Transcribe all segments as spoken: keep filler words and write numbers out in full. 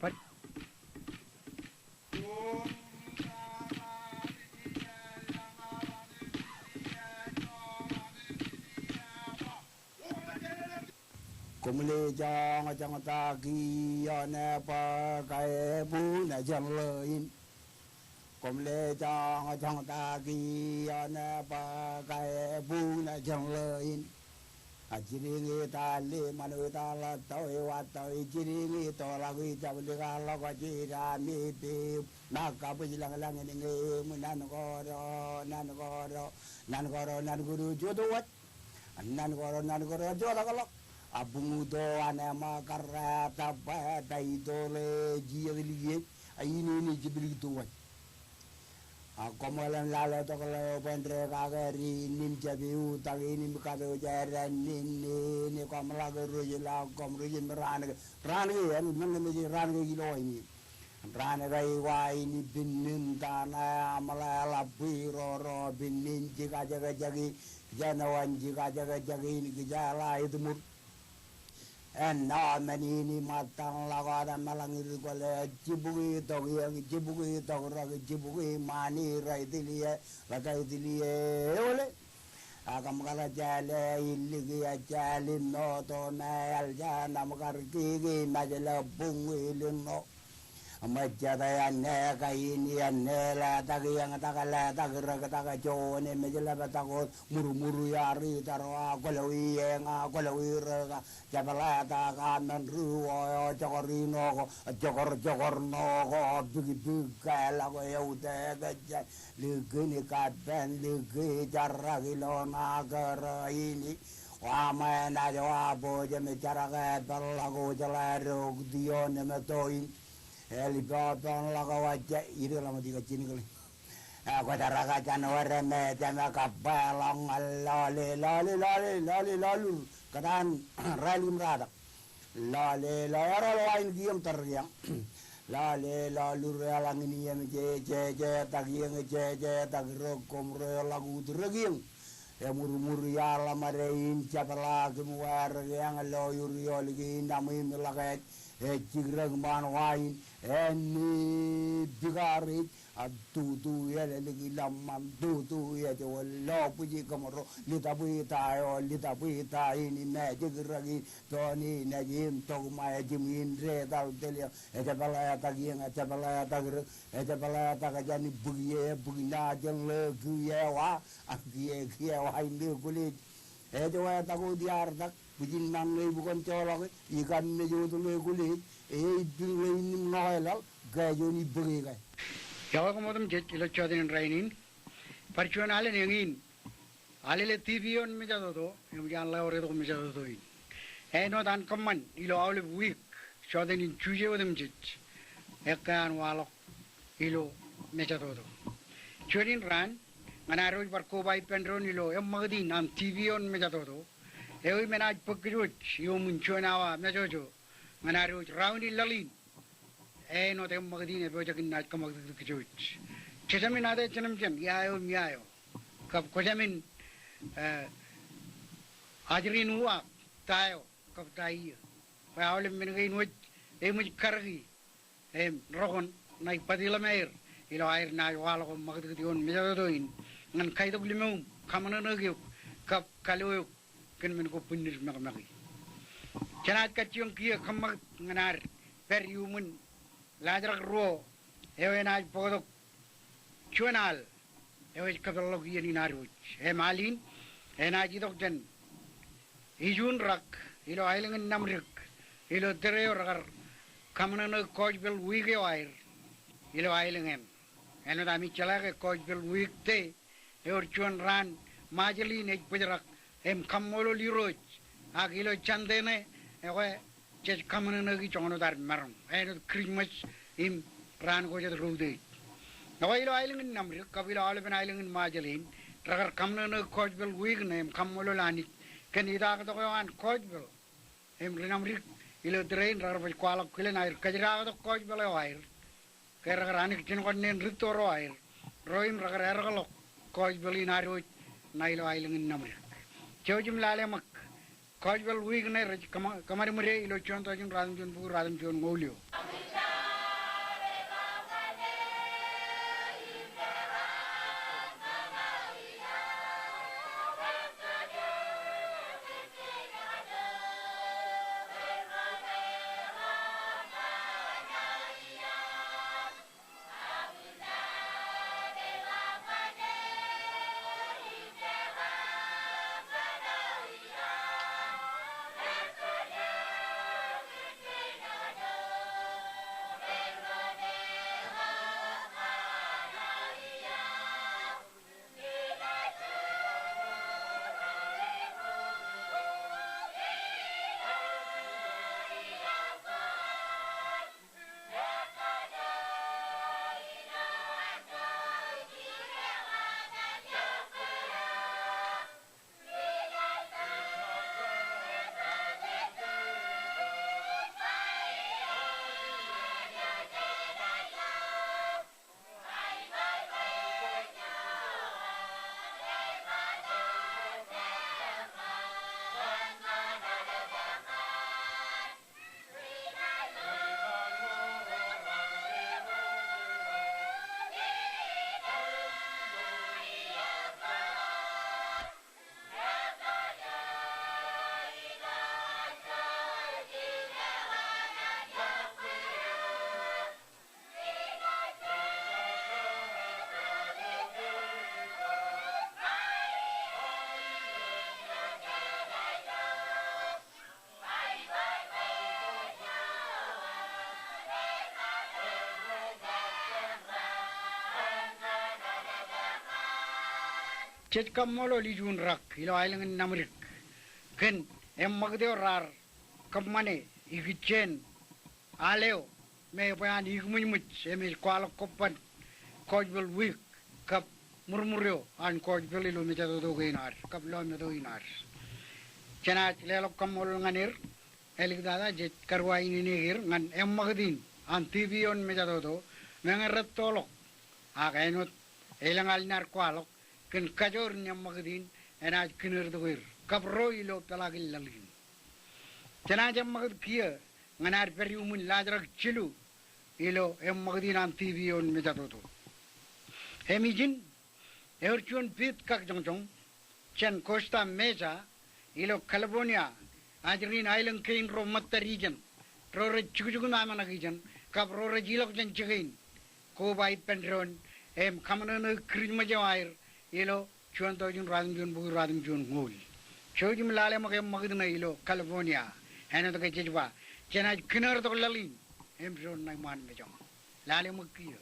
Bar- Koṃle joñjoñ ta kiiō ne bōk ebuñ jān ḷōin. Koṃle joñjoñ ta kiiō ne bōk ebuñ jān ḷōin. A jidiñ i ta ḷe, ṃanwe ta ḷattō, i wattō, i jidiñ i toḷak, i jablik a ḷọk, a jida mi pip, ṃōk kabwij lañlañ in ñe eṃ, nan koro, nan koro, nan koro, nan koro, jota waj. Nan koro, nan koro, jota kōḷọk. A buñ uto an eṃ, a karra, a taba, a taitole, jijet liej, a inene jiblik tuwaj. A koṃ ḷōmṇak ḷe tok ḷeo bwe en dekake ri innem jab eutiej innem kato jera nene, nene koṃ ḷak rej ḷak koṃ rej im raan ke, raan ke, en men mejej raan ke ilo aini. Raan ke eo aini pinnin tana aṃ ḷe ḷap bwe roro pinnin jikajekjek in, jenowan jikajekjek in kijeḷā etmur. Ennọ men in iṃōttan ḷọk wōt eṃṃan ḷọk in kwōle jibukwi tok iiō, jibukwi tok rōk, jibukwi ṃaan in rej tiliō, ḷe rej tiliō eole. Ak kōṃ kar jāle illik iiō jāl in noto me eḷ jān aṃ kar kiki mejle buñ ilin ṇo. Ṃōjjate āne kain iien ṇe letak iien tak letak rōk tak juon emej ḷap tak wōt murmur iar itar wa kwōlo iien a kwōlo irōk a jepḷatak a men ri wō eo jokor ṇo ko jokor jokor ṇo ko bikbik ke ḷọk eutiej ke jān likin kapen liki jarak ilo ṇa kōrā in. Wa ṃōj enaaj wa bōjōm jarak epeḷḷọk wōj ḷe rok ioon emeto in. Eḷap ioon ḷọk wōj ij ḷōmṇak ijjab jinikle. Kwōjarrak jān wōr emeto me kabbeḷọk ñan lọle, lọle, lọle, lọle, lọlur. Kōtaan rālik im ratak. Lọle, lọle, eroḷọk ain kiiō im tōre kiiō. Lọle, lọlur eḷaññe in iien jejetak iien jejetak rōk koṃ ro ḷọk ut rōk iien. Emurmur iaḷ ṃade in jepḷaak im wārik eañ lo iur iolik in aṃ im ḷak ej, ej jikdọk ṃaan wa in, āne bikar ej, a tutu elōñ ḷọk ṃaan, tutu ej wōt lo bwij kōṃro, litabwita eo, litabwita in, im ejekdọk in, Toni nejin tok ṃae jimwin re tal telio. Ejepḷatak iien, ejepḷatak rōk, ejepḷatak jān bukwi, bukwi ṇa jān ḷe kiiō wa, ak kiiō, kiiō wa in ḷe kwōlej. Ejepḷatak wōt iar tak, bwijin ṃan ḷe bukon joḷọk, ikam mej wōt ḷe kwōlej, eibwiñ ḷe in im ṇokeḷọk, ke juon ibōk ke. Iọkwe koṃ otemjej ilo jọteen in rainin, bar juon alen eñin. Alele TV ioon mejatoto, eṃōj an ḷeo retok mejatoto in. Āinwōt an kōṃṃan ilo aolep wiik, jọteen in Juje otemjej, ekkā an waḷọk ilo mejatoto. Juon in raan, ñan ad wōj bar koba ippān doon ilo eṃṃakūt in an TV ioon mejatoto, eo im enaaj bōk kōj wōj iuṃwin juon awa mejojo, ñan ad wōj raan in laḷ in. Āinwōt eṃṃakūt in epojak in naaj kōṃakūtkūt kōj wōj. Jejāmin ad ej jenamjen ia eo im ia eo. Kab kwōjāmin, eh, ajri in uwaak ta eo kab ta iiō. Bwe aolep men kein wōj eṃōj karōki im rokon ṇa ij bōk ḷōmṇak er ilo aer naaj waḷọk im ṃakūtkūt ioon mejatoto in ñan kaitok limōṃ, kaṃōṇōṇōik eok kab kalo eok kōn men ko bwinnid mekmeki. Jenaaj kajjioñ kiiō kōṃṃakūt ñan ad pād iuṃwin laajrak ruo eo enaaj bōktok juon al eo ej kōpeḷḷọk iien in ad wōj. Im al in enaaj itok jān ijun rak ilo aelōñ in Namdik ilo tōre eo rekar kaṃōṇōṇōik Gospel Week eo aer ilo aelōñ eṇ. Āinwōt ami jeḷā ke Gospel Week Day ewōr juon raan Ṃajeḷ in ej bōjrak im kaṃṃoolol Irooj, ak ilo Sunday ṇe ekwe jej kaṃōṇōṇōiki joñan wōt ad maroñ, āinwōt Christmas im raan ko jet ri-utiej. Ekwe ilo aelōñ in Namdik kab ilo aolepen aelōñ in Ṃajeḷ in, rekar kaṃōṇōṇōik Gospel Week ṇe im kaṃṃoolol Anij kōn itaaktok eo an Gospel. Im ri-Namdik ilo tōre in rekar baj kwaḷọk kilen aer kōjdaaktok Gospel eo aer ke rekar anij jinkoṇ ṇe in rūtto ro aer ro im rekar erōkḷọk Gospel in ad wōj ṇa ilo aelōñ in Namdik. Jouj im lale ṃōk, Gospel Week ṇe rej kōṃ-, kōṃadṃōde ilo juon tọujin ruatimjuon bukwi ruatimjuon ñoul eoon. Jej kaṃṃoolol ijin rak ilo aelōñ in Naṃdik kōn eṃṃakūt eo raar kōṃṃane ikijjien al eo me bwe an ikōṃōjṃōj im ej kwaḷọk kobban Gospel Week kab ṃurṃur eo an gospel ilo mejatoto kein ad kab lọmeto in ad. Jenaaj leḷọk kaṃṃoolol ñan er. Āliktata jej karuwainene er ñan eṃṃakūt in an TV ioon mejatoto, meñe rej toḷọk ak āinwōt elōñ al inaaj kwaḷọk kōn kajoor in eṃṃakūt in enaaj kinōrtok er kab ro ilo peḷaakin laḷ in. Jenaaj eṃṃakūt kiiō ñan ad pād iuṃwin laajrak jilu ilo eṃṃakūt in an TV ioon mejatoto. Im ijin, ewōr juon piit kakjoñjoñ jān Costa Mesa ilo California, ajri in aelōñ kein ro ṃōttad ijin, ro rej jukjuk im amṇak ijin, kab ro rej ilọk jān jikin, koba ippān doon im kaṃōṇōṇō Kirijṃōj eo aer ilo juon tọujin ruatimjuon bukwi ruatimjuon ñoul. Jouj im lale ṃōk eṃṃakūt ṇe ilo California, āinwōt ke jej ba, jenaaj kinōrtok laḷ in im doon ṇa iṃaan mejaṃ. Lale ṃōk kiiō.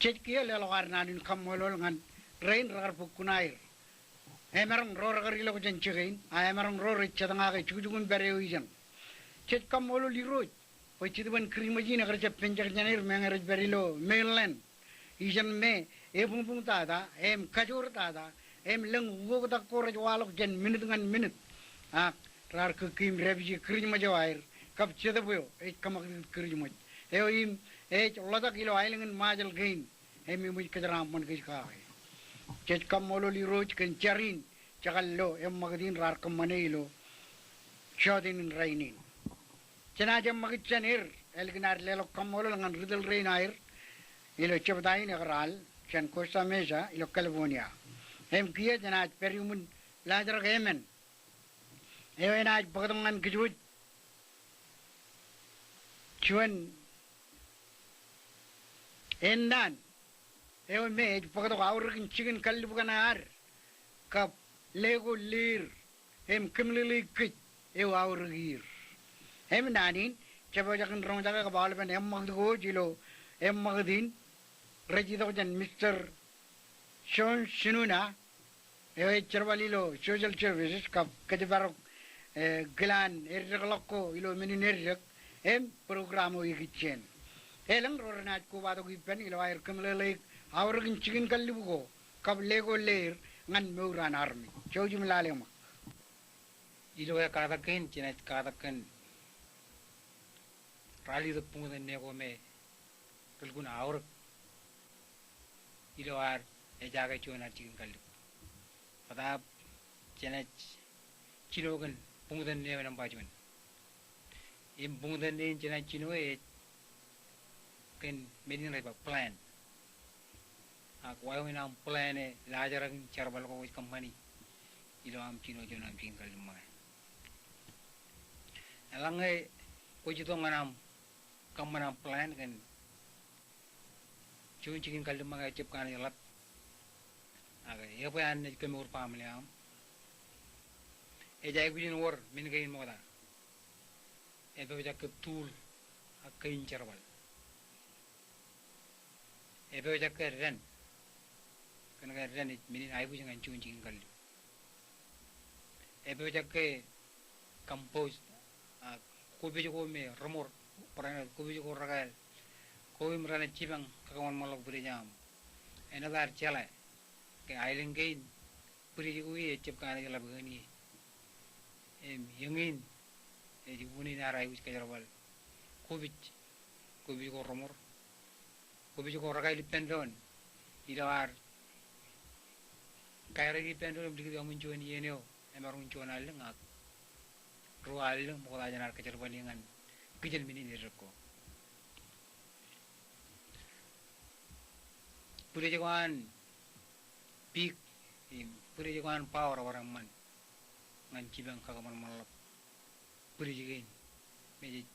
Jej kiiō leḷọk ad naan in kaṃṃoolol ñan rein rekar bōk kuṇaer. Emaroñ ro rekar ilọk jān jikin, a emaroñ ro rej jatōñake jukjuk im pād eo ijeṇ. Jej kaṃṃoolol Irooj bwe Jetōb an Kirijṃōj in ekar jab penjak jān er meñe rej pād ilo mainland. Ijeṇ me ebuñbuñ tata, im kajoor tata, im lōñ ukoktak ko rej waḷọk jān minit ñan minit. Ak raar kōkkiim dāpij e Kirijṃōj eo aer, kab Jetōb eo ej kōṃakūtkūt Kirijṃōj eo im ej ḷotak ilo aelōñ in Ṃajeḷ kein, im eṃōj kōjeraaṃṃan kōj kake. Jej kaṃṃoolol Irooj kōn jar in, jekar lo eṃṃakūt in raar kōṃṃane ilo jọteen in rainin. Jenaaj eṃṃakūt jān er, ālikin ad leḷọk kaṃṃoolol ñan ri tōl rein aer ilo jebta in ekar al jān Costa Mesa ilo California. Im kiiō jenaaj pād iuṃwin laajrak emān eo enaaj bōktok ñan kōj wōj juon ennaan eo me ej bōktok aorōkin jikin kallib kaṇe ad kab leko leer im kōmeḷeḷeik kōj eo aorōk er. Im naan in, jepojak in roñjake kab aolepen eṃṃakūt ko wōj ilo eṃṃakūt in rej itok jān Mister John Sununu, eo ej jerbal ilo Social Services kab kōjparok, eh, kilaan eddekḷọk ko ilo men in eddek im program eo ikijjien. Elōñ ro renaaj kobatok ippān ilo aer kōmeḷeḷeik aorōkin jikin kallib ko kab leko leer ñan mour an armej. Jouj im lale ṃōk. Ilo aō katak kein, jenaaj katak kōn ralitōk buñtōn ne ko me relukkuun aorōk ilo ad ejaake juon ad jikin kallib. Bōtaab jenaaj jino kōn buñtōn ne eo nōṃba juon. Im buñtōn ne in jenaaj jino ej kōn men in rej ba plan. Ak wāween aṃ plan e laajrak in jerbal ko kwōj kōṃṃani ilo aṃ jino juon aṃ jikin kallib ṃōñā. Eḷaññe kwōj itok ñan aṃ kōṃṃan aṃ plan kōn juon jikin kallib ṃōñā ejjab kanooj ḷap, ak ebwe an naaj kōmour baaṃle aṃ, ej aikuj in wōr men kein ṃokta. Epojak ke tool ak kein jerbal. Epojak ke dān. Kōnke dān ej men in aikuj ñan juon jikin kallib. Epojak ke compost, ak kopij ko me reṃor, barāinwōt kopij ko rekāāl ko im renaaj jipañ kōṃanṃanḷọk bwidej aṃ. Enaaj jeḷā ke aelōñ kein bwidej ko ie ejjab kanooj ḷap eoon ie. Im eñin ej unin ad aikuj kōjerbal kopij, kopij ko reṃor, kopij ko rekāāl ippān doon. Ilo ad kāālōt ippān doon im likūt eṃṃan juon iien eo emaroñ in juon allōñ ak ruo allōñ ṃokta jān ad kōjerbali ñan kijen men in eddek ko. Bwidej ko an pik im bwidej ko an bao rej bar eṃṃan ñan jipañ kakōṃanṃanḷọk bwidej kein me jej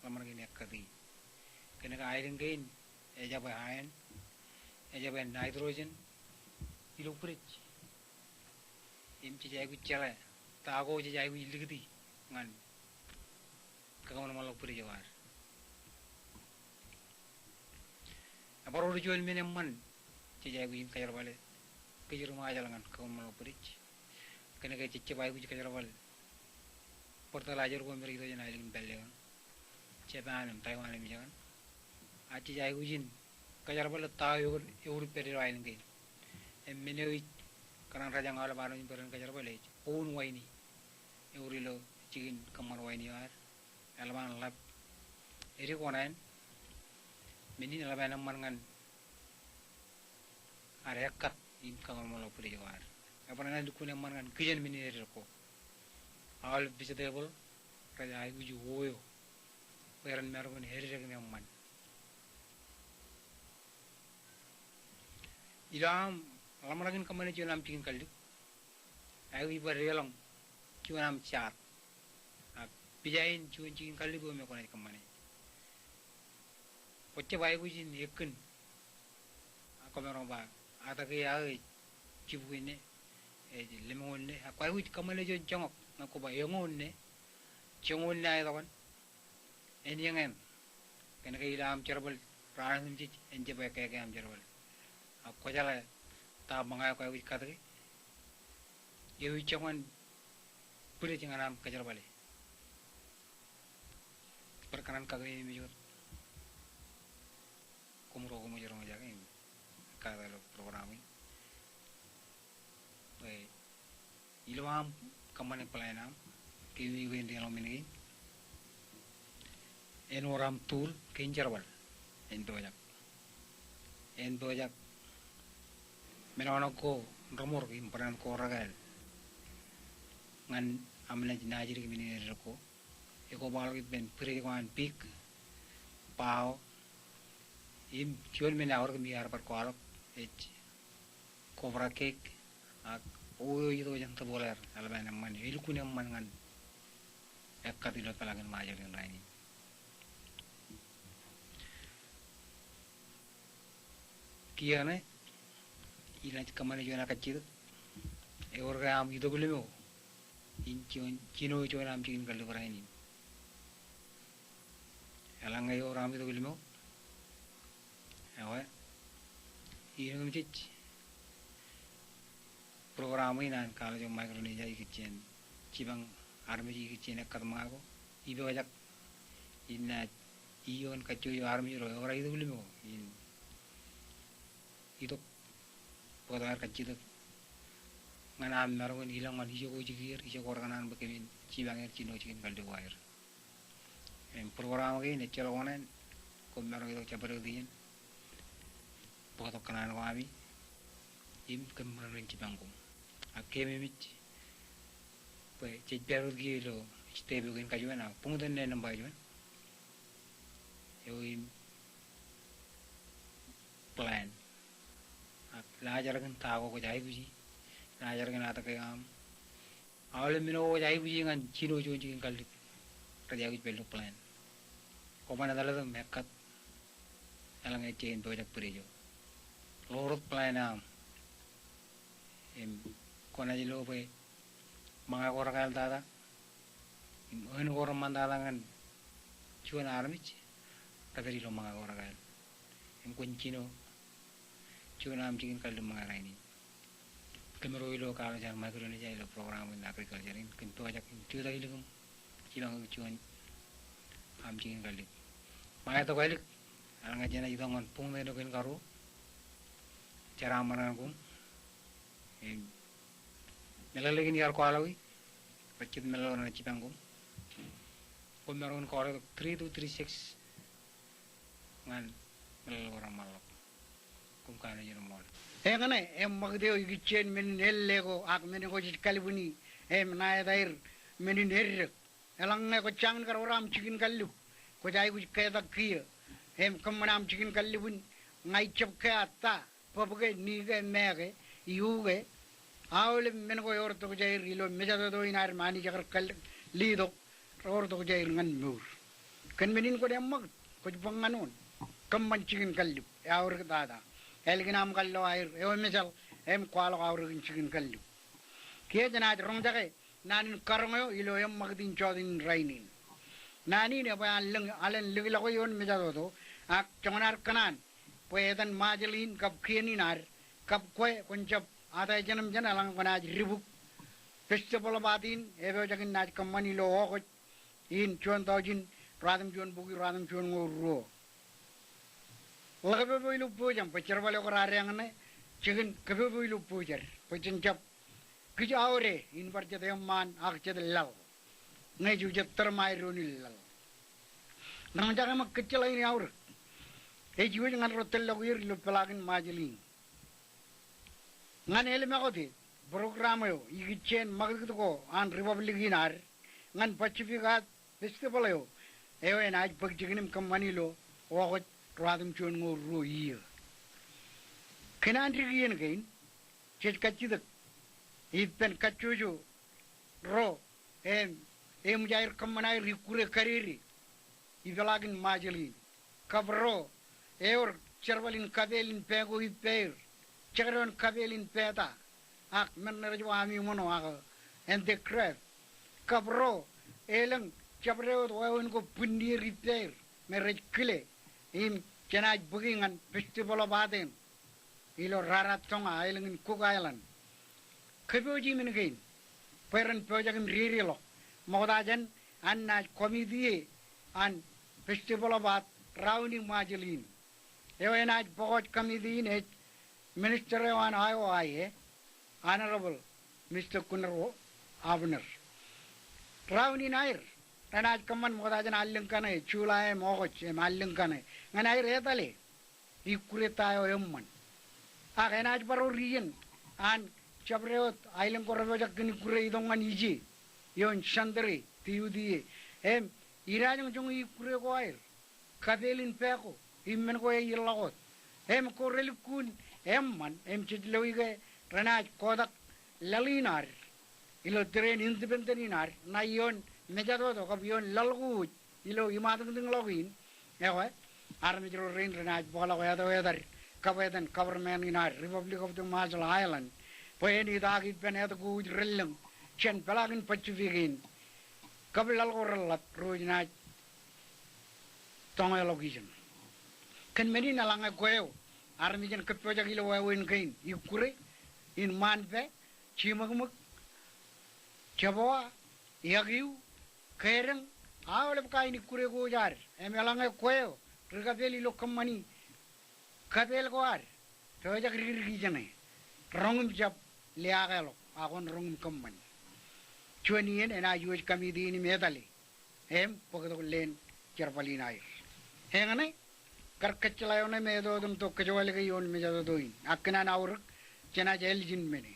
ḷōmṇak in ekkati. Kōnke aelōñ kein ejabwe iron, ejabwe nitrogen ilo bwidej. Im jej aikuj jeḷā ta ko jej aikuj likūti ñan kakōṃanṃanḷọk bwidej eo ad. Ebar wōr juon men eṃṃan jej aikuj in kōjerbale kōj ri Ṃajeḷ ñan kakōṃanṃanḷọk bwidej. Kōnke jej jab aikuj kōjerbal fertilizer ko me rej itok jān aelōñ in pālle kaṇ, Japan im Taiwan im ijekaṇ. A jej aikuj in kōjerbale ta eo ewōr ippād ilo aelōñ kein. Im men eo ij kōṇaan rōjañ aolep armej in bwe ren kōjerbal ej own waini. Ewōr ilo jikin kōṃṃan waini eo ad. Eḷap an ḷap edik oṇāān. Men in eḷap an eṃṃan ñan ad ekkat im kakōṃanṃanḷọk bwidej ko ad. Ebar ñan lukkuun eṃṃan ñan kijen men in eddek ko. Aolep vegetable rej aikuj wōyo bwe ren maroñ in eddek im eṃṃan. Ilo aṃ ḷōmṇak in kōṃṃane juon aṃ jikin kallib, aikuj bar deḷọñ juon aṃ jaat ak pija in juon jikin kallib eo me kwōnaaj kōṃṃane. Kwōjab aikuj in ekkūn ak kwōmaroñ ba, atake aō ej jibukwi ne, ej lemñoon ne, ak kwōj aikuj kōṃṃane juon joñak ñe kwō ba eñoon ne, joñoon ne aetok an, en eñin. Kōnke ilo aṃ jerbal raan otemjej en jab ekkā aṃ jerbal. Ak kwōjeḷā ta ṃōñā ko aikuj katke. Eo ij jab ñan bwidej ñan aṃ kōjerbale. Bar kōṇaan kakememej wōt koṃ ro koṃij roñjake im kata ilo program in. Bwe ilo aṃ kōṃṃane plan aṃ, keememej bwe en deḷọñ men kein, en wōr aṃ tool kein jerbal, en pojak. En pojak men eo an ko reṃour im barāinwōt ko rekāāl ñan aṃ naaj naajdik men in eddek ko. Ekwe, kwaḷọk ippān bwidej ko an pik, bao, im juon men eo aorōk im iar bar kwaḷọk ej cobra cake, ak eo eo itok jān tōbōḷāār eḷap an eṃṃan, elukkuun eṃṃan ñan ekkat ilo peḷaakin Ṃajeḷ in rainin. Kiiō ṇe, inaaj kōṃṃane juon kajjitōk. Ewōr ke aṃ itok limo in jino, jino juon aṃ jikin kallib rainin. Eḷaññe ewōr aṃ itok limo, ewe, in kōmij Program in an College of Micronesia ikijjien jipañ armej ikijjien ekkat ṃōñā ko. Ipojak in naaj iioon kajjojo armej ro ewōr aer itok limo in itok bōktok aer kajjitōk ñan aṃ maroñ in ilọk ñan ijoko jikier, ijoko rekōṇaan bwe kōmin jipañ er jino jikin kallib ko aer. Im program kein ejjeḷọk oṇāān, koṃ maroñ itok jabdewōt iien bōktok kōṇaan ko ami im kōm maroñ in jipañ koṃ. Ak keememej bwe jej pād wōt kiiō ilo step eo kein kajuon ak buñtōn ṇe nōṃba juon eo im plan. Ak laajrak in ta ko kwōj aikuji, laajrak in atake aṃ, aolep men ko kwōj aikuji ñan jino juon jikin kallib rej aikuj pād ilo plan. Kwōban etal tok im ekkat eḷaññe ejje in pojak bwidej eo. Ḷoor wōt plan eo aṃ im kwōnaaj lo bwe ṃōñā ko rekāāl tata im eṇ ko reṃṃan tata ñan juon armej, rej pād ilo ṃōñā ko rekāāl. Im kwōn jino juon aṃ jikin kallib ṃōñā rainin. Kōm ro ilo College an Micronesia ilo program in agriculture in kōm pojak in jutak ilikin jipañ eok juon aṃ jikin kallib. Ṃae tok ālik, eḷaññe jenaaj itok ñan buñtōn eo kein karuo, jeraaṃṃan ñan koṃ. Im meḷeḷe kein iar kwaḷọki, rej jet meḷeḷe ko renaaj jipañ koṃ. Koṃ maroñ in call tok three two three six ñan meḷeḷe ko reṃṃanḷọk. Koṃ kanooj in ṃool. Eñṇe, eṃṃakūt eo ikijjien men in ālle ko ak men ko jej kalbwini im ṇa etaer men in eddek. Eḷaññe kwōj jañin kar wōr aṃ jikin kallib, kwōj aikuj ketak kiiō im kōṃṃan aṃ jikin kallib in. Ña ij jab kea ta, bōb ke, ni ke, me ke, iu ke, aolep men ko ewōr tokjāer ilo mejatoto in ad Anij ekar kal-, letok, ewōr tokjāer ñan mour. Kōn men in kwōn eṃṃakūt, kwōj bōk ñan wōn? Kōṃṃan jikin kallib, eaorōk tata. Ālikin aṃ kallo aer, eo emejal, im kwaḷọk aorōkin jikin kallib. Kiiō jenaaj roñjake naan in karoñ eo ilo eṃṃakūt in jota in rainin. Naan in ebwe an lōñ, alen likḷọk ioon mejatoto, ak joñan ad kōṇaan bwe etan Ṃajeḷ in kab kien in ad, kab kwe kwōn jab ata ejānṃ jān eḷaññe kwōnaaj dibuk festival of art in, epojak in naaj kōṃṃan ilo August in juon taujin ruwatimjuonbukwi ruwatimjuonñoul ruo. Ḷak pepe ilo pojak bwe jerbal eo kar adeañ ṇe, jikin kapepe ilo pojak bwe jen jab kij aorōk in bar jet eṃṃaan ak jet laḷ. Ñe ej jet tōrṃae doon in laḷ. Roñjake ṃōk kōjjeḷā in eaorōk. Ej iwōj ñan ro tōllọk er ilo peḷaakin Ṃajeḷ in. Ñan elōñ ṃakūt, program eo ikijjien ṃakūtkūt ko an Republic in ad ñan Pacific Art Festival eo, eo enaaj bōk jikin im kōṃṃan ilo August ruwatimjuonñoul ruo iiō. Kōn an dik iien kein, jej kajjitōk ippān kajjojo ro, im, eṃōj aer kōṃṃan aer ikkure kadede ipeḷaakin Ṃajeḷ in. Kab ro ewōr jerbal in kapeel in pā ko ippāer, jekdọọn kapeel in peta, ak men ṇe rej ba ami ṃōṇō ak handicraft. Kab ro elōñ jabdewōt wāween ko bwinnier ippāer me rej kile im jenaaj bōki ñan festival of art in. ilo Rarotonga, aelōñ in Cook Island. Kōpooj men kein bwe ren pojak im dedeḷọk ṃokta jān an naaj committee an Festival of Art Rauni Ṃajeḷ in. Eo enaaj bōk committee in ej minister eo an Iowa, e, Honorable Mister Kunal Abner. Rauni in aer renaaj kōṃṃan ṃokta jān allōñ kaṇe, July im August im allōñ kaṇe, ñan aer etale ikkure ta eo eṃṃan. Ak enaaj bar wōr iien an jabdewōt aelōñ ko repojak kōn ikkure itok ñan ije ioon Sunday, Tuesday, im idajoñjoñi ikkure ko aer kapeel in pā ko im men ko ej ilọk wōt. Im ko relukkuun eṃṃan im jej lo ke renaaj kotak laḷ in ad ilo tōre in independent in ad ṇa ioon mejatoto kab ioon laḷ ko wōj ilo iṃaatōñtōñḷọk in. Ekwe, armej ro rein renaaj bōkḷọk etoetad kab etan government in ad Republic of the Marshall Island bwe en itaak ippān etok ko wōj relōñ jān peḷaakin Pacific in kab laḷ ko reḷap ro ej naaj tọñeḷọk ijeṇ. Kōn men in eḷaññe kwe eo armej en kōppojak ilo wāween kein, ikkure in ṃaan pā, jiṃōkṃōk, jebwa, ekiu, kedeñ, aolep kain ikkure ko wōj ad. Im eḷaññe kwe eo ri kapeel ilo kōṃṃani kapeel ko ad, pojak dikdik ijeṇe. Roñ im jab liaakḷọk, ak kwōn roñ im kōṃṃan. Juon iien enaaj iwōj committee in im etale im bōktok leen jerbal in aer. Eñṇe, kar kōjjeḷā eo ṇe me etotem tok kōjwālōke ioon mejatoto in. Ak kōn an aorōk jenaaj ālijin men e.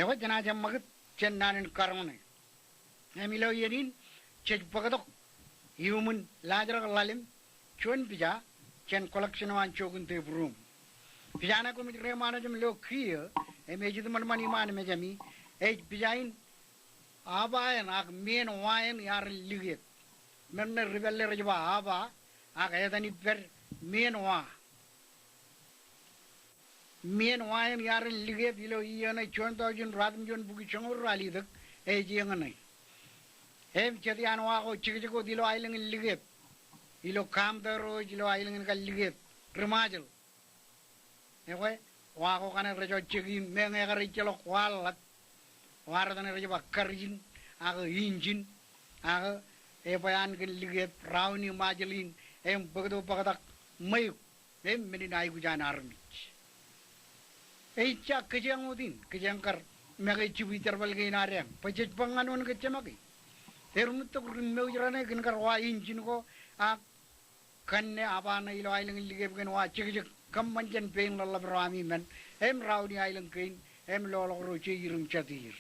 Ekwe jenaaj eṃṃakūt jān naan in karoñ ṇe. Im ilo iien in jej bōktok iuṃwin laajrak ḷalem juon pija jān collection eo an Jokin Tepruom. Pija ṇe koṃij reiṃaanḷọk im lo kiiō im ej itok ṃanṃan iṃaan mejami, ej pija in Aba eṇ ak mien wa eṇ iar in likep. Men ṇe ri pālle rej ba aba, ak etan ippād mien wa. Mien wa eṇ iar in likep ilo iiō ṇe juon taujin ruatimjuon bukwi joñoul ralitōk, ej eñṇe. Im jet iaan wa ko jekjek wōt ilo aelōñ in likep, ilo kaṃtōr eo ej ilo aelōñ in kar likep, ri Ṃajeḷ. Ekwe, wa ko kaṇe rej ejjek im meñe ekar ejjeḷọk wa ḷap, wa retan rej ba karijin, ak injin, ak ebwe an kōn likep Rauni Ṃajeḷ in, im bōktok bōktak ṃweiuk, im men in aikuj an armej. Ej ja kijeñ wōt in, kijeñ kar make jibwi jerbal kein ad eañ, bwe jej bōk ñan wōn kōjjemake. Ear ṃōttok ri mouj raṇe kōn kar wa injin ko, ak kanne aba ṇe ilo aelōñ in likep kōn wa jekjek kōṃṃan jān pein ḷōḷḷap ro ami men, im Rauni aelōñ kein, im loḷọk ro jeir im jatier.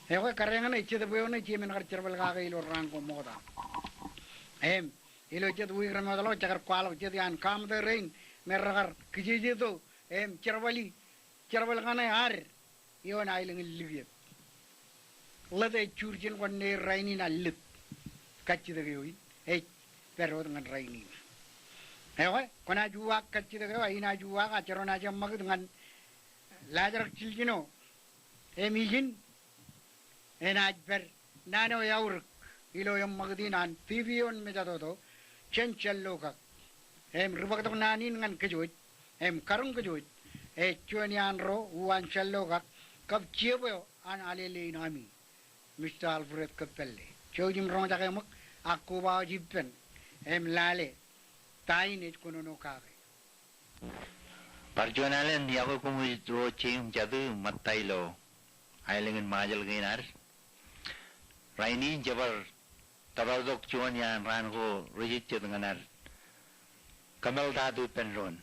Ekwe, kar eñṇe jet bwe eo ṇe jemen kar jerbal kake ilo raan ko ṃokta. Im ilo jet wiik remootḷọk jekar kwaḷọk jet iaan kaṃtōr rein me rekar kijejeto im jerbali jerbal kaṇe ad ioon aelōñ in likep. Ḷet ej juur jān kōn neer rainin a lit. Kajjitōk eo in ej pād wōt ñan rainin. Ekwe, kwōnaaj uwaak kajjitōk eo, inaaj uwaak ak jar wōnaaj eṃṃakūt ñan laajrak jiljino. Im ijin enaaj pād naan eo eaorōk ilo eṃṃakūt in an TV eo in mejatoto jān Jallokak. Im ri bōktok naan in ñan kōj wōj im karoñ kōj wōj, ej juon iaan ro uwaan Jallokak kab jebwe eo an alele in ami, Mister Alfred Kōppālle. Jouj im roñjake ṃōk ak koba wōj ippān im lale ta in ej kōnono kake. Bar juon alen, iọkwe koṃij ro jeiū im jatū ṃōtta ilo aelōñ in Ṃajeḷ kein ad. Rainin jebar tōpartok juon iaan raan ko rijejjet ñan ad kōmeḷtaatu ippān doon.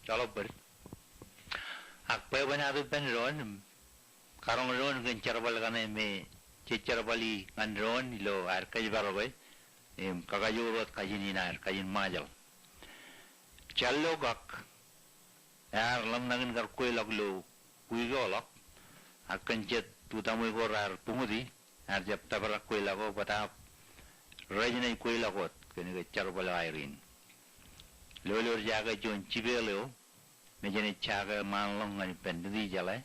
Joḷọk bōd. Ak bwebwenaatu ippān doon im karoñ doon kōn jerbal kaṇe me jej jerbali ñan doon ilo ad kōjparok e im kakajoor wōt kajin in ad, kajin Ṃajeḷ. Jallokak ear ḷōmṇak in kar kweilọk ilo wiik eo ḷọk, ak kōn jet utaṃwe ko raar buñūti, ear jab tōprak kweilọk eo bōtaab rej naaj kweilọk wōt kōn ke jerbal eo aer in. Lolo rej jake juon jipeeḷ eo me jenaaj jake ṃaanḷọk ñan ippān Nitijeḷā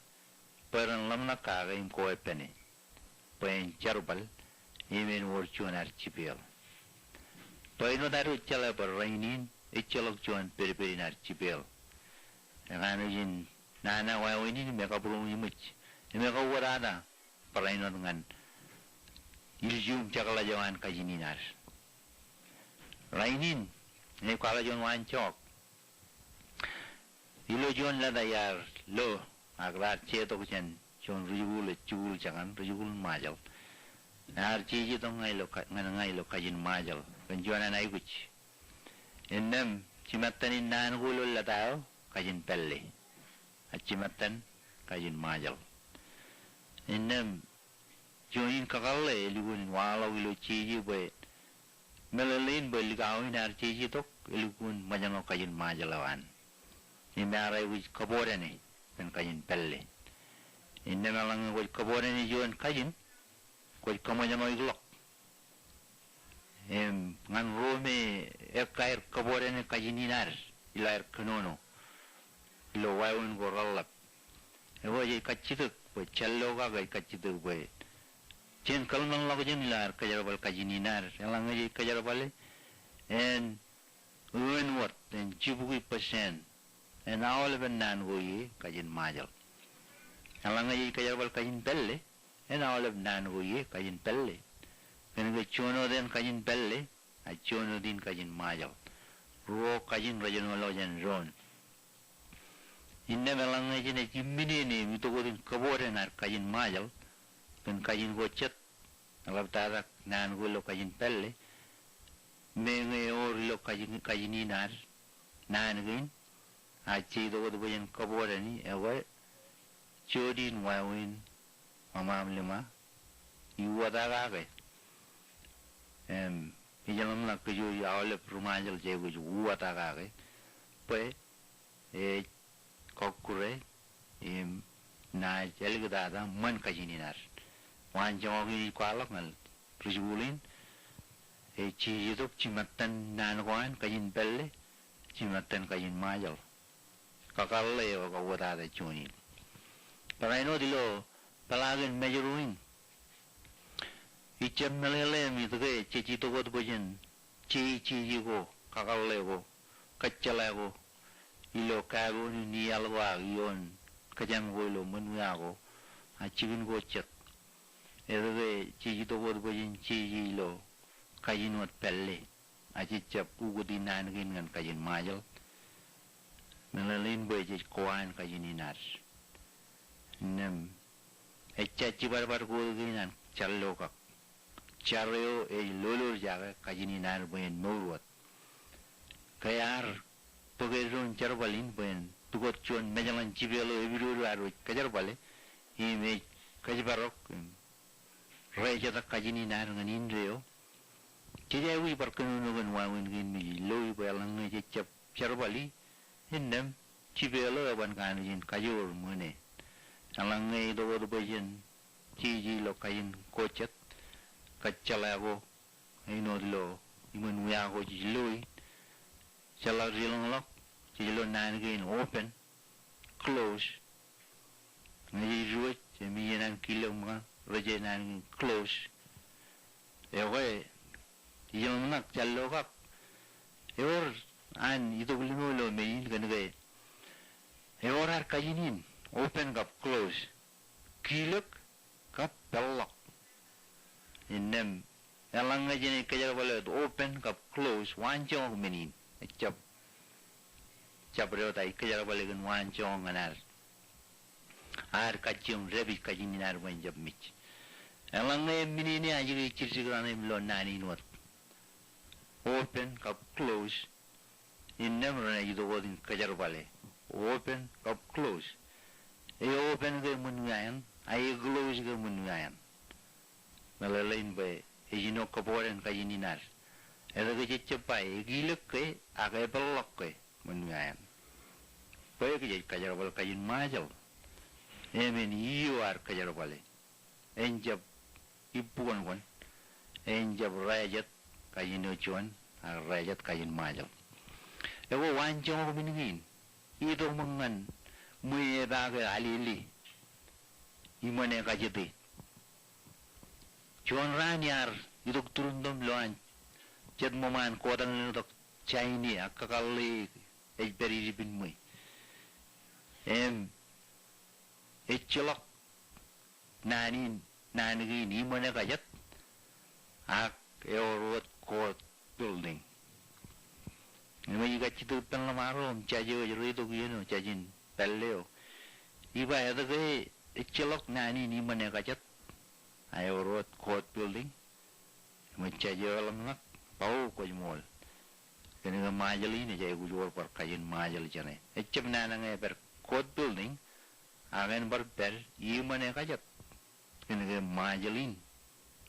bwe ren ḷōmṇak kake im koweppāne bwe en jerbal im en wōr juon ad jipeeḷ. Bwe āinwōt ad wōj jeḷā bwe rainin ejjeḷọk juon pedped in ad jipeeḷ. Ekanooj in nana wāween in im ekabūroṃōj im ej, im ekauwōtata barāinwōt ñan ilju im jekḷaj eo an kajin in ad. Rainin, ij kwaḷọk juon waanjoñak. Ilo juon lōta iar lo, ak raar jetok jān juon ri-jikuuḷ ej jikuuḷ jekōṇ, ri-jikuuḷ in Ṃajeḷ. Ear jeje tok ñan ilo ka-, ñan ña ilo kajin Ṃajeḷ kōn juon an aikuj. Innām jimattan in naan ko ilo lōta eo, kajin Pālle. Ak jimattan kajin Ṃajeḷ. Innām juon in kakōḷḷe elukkuun in waḷọk ilo jeje bwe meḷeḷein bwe likao in ear jeje tok, elukkuun ṃōjṇọ kajin Ṃajeḷ eo an. Im ear aikuj kōboodane kōn kajin Pālle. Innām eḷaññe kwōj kōboodane juon kajin, kwōj kōṃōjṇọ ikḷọk. Im ñan ro me ekka aer kōboodane kajin in ad ilo aer kōnono ilo wāween ko reḷḷap. Ekwe jej kajjitōk bwe jān lokak ej kajjitōk bwe jen kōḷmānḷọkjeṇ ilo aer kōjerbal kajin in ad. Eḷaññe jej kōjerbale, en ioon wōt, en jibukwi percent, en aolepen naan ko ie kajin Ṃajeḷ. Eḷaññe jej kōjerbal kajin Pālle, en aolep naan ko ie kajin Pālle. Kōnke juon wōt en kajin Pālle, ak juon wōt in kajin Ṃajeḷ. Ruo kajin rej jino ḷọk jān doon. Innām eḷaññe jenaaj imminene im itok wōt in kōboodane ad kajin Ṃajeḷ kōn kajin ko jet, eḷaptata naan ko ilo kajin Pālle, meñe ewōr ilo kajin, kajin in ad naan kein, ak jej itok wōt bwe jen kōboodani, ekwe jodi in wāween ṃōṃaṃ lima, iwōtakake. Im, ij ḷōmṇak kōj aolep ri-Ṃajeḷ jej aikuj uwatakake bwe ej kọkkure im naaj āliktata ṃōn kajin in ad. Waanjoñak in ij kwaḷọk ñan ri-jikuuḷ in, ej jeje tok jimattan naan ko an kajin Pālle, jimattan kajin Ṃajeḷ. Kakōḷḷe eo ekauwōtata juon in. Barāinwōt ilo peḷaakin Mājro in, ij jab meḷeḷe im itōke jej itok wōt bwe jen jeje jeje ko, kakōḷḷe ko, kōjjeḷā ko ilo kakaon in iaḷ ko ak ioon kōjām ko ilo ṃōn wia ko, ak jikin ko jet. Etke jej itok wōt bwe jen jeje ilo kajin wōt Pālle, ak jej jab ukōti naan kein ñan kajin Ṃajeḷ? Meḷeḷein bwe jej kowaan kajin in ad. Innām ejja jibadbad ko kein an jar lokak. Jar eo ej lolorjake kajin in ad bwe en mour wōt. Ke ear bōk eddoin jerbal in bwe en pukot juon mejaḷan jipeeḷ eo epidodo ad wōj kōjerbale, im ej kōjparok im rejetak kajin in ad ñan indeeo, jej aikuj bar kōnono kōn wāween kein me ij loi bwe eḷaññe jej jab jerbali, innām jipeeḷ eo eban kanooj in kajoor ṃōne. Eḷaññe itok wōt bwe jen jeje ilo kajin ko jet, kōjjeḷā ko, āinwōt ilo iṃōn wia ko jej loi, jeḷak deḷọñḷọk, jej lo naan kein open, close. Ñe jej diwōj, im iien an kilōk ṃōk, rej naan kein close. Ekwe, ij ḷōmṇak jar lokak, ewōr an itok limo ilo men in kōnke ewōr ad kajin in, open kab close, kilōk kab peḷḷọk. Innām eḷaññe jenaaj kōjerbale wōt open kab close, waanjoñak men in. Ejjab, jab dewōt aō kōjerbale kōn waanjoñak ñan ad, ad kajjioñ dāpij kajin in ad bwe en jab mej. Eḷaññe eṃṃan in, ajri jiddik raṇe im lo naan in wōt, open kab close, innām renaaj itok wōt in kōjerbale. Open kab close. E open ke ṃōn wia eṇ, a e close ke ṃōn wia eṇ. Meḷeḷein bwe ej jino kōboodān kajin in ad. Etke jej jab ba e kilōk ke, ak e peḷḷọk ke ṃōn wia eṇ? Bwe kōj jej kōjerbal kajin Ṃajeḷ. Im en iiō ad kōjerbale. En jab ippukōnkōn, en jab rājet kajin eo juon, ak rājet kajin Ṃajeḷ. Ekwe waanjoñak men kein, itok ṃōk ñan ṃweo epaake alele, iṃōn e kajete. Juon raan iar itok turuntoṃ ilowaan jet ṃōṃaan kōtōl ṇe tok Jaine ak kakōḷḷe ej pād idipin ṃwe. Im ejjeḷọk naan in, naan kein iṃōn ekajet, ak ewōr wōt court building. Im ij kajjitōk ippān ḷōṃaro im judge eo ej reitok iien eo, judge in pālle eo, ij ba, etke ejjeḷọk naan in iṃōn ekajet, ak ewōr wōt court building? Im judge eo eḷōñḷọk, ba, o, kwōj ṃool. Kōnke Ṃajeḷ in ej aikuj wōr bar kajin Ṃajeḷ jeṇe. Ejjab naan ñe ej pād court building, ak en bar pād iṃōn ekajet. Kōnke Ṃajeḷ in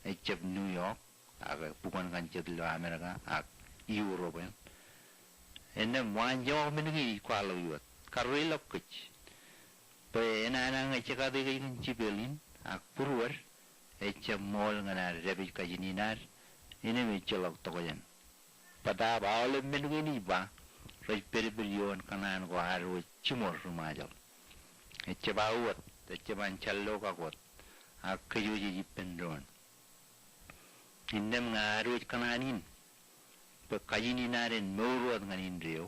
ejjab New York, ak bukwan kaṇ jet ilo Amerika ak Europe eṇ. Innām waanjoñak men kein ij kwaḷọk iwōj, karreilọk kōj bwe enana ñe jekateikai kōn jipeeḷ in, ak būruod ejjab ṃool ñan ad dāpij kajin in ad, innām ejjeḷọk tokjān. Bōtaab aolep men kein ij ba, rej pedped ioon kōṇaan ko ad wōj jiṃor ri Ṃajeḷ. Ejjab aō wōt, ejjab an jallokak wōt, ak kōj wōj ej ippān doon. Innām ñe ad wōj kōṇaan in bwe kajin in ad en mour wōt ñan indeeo,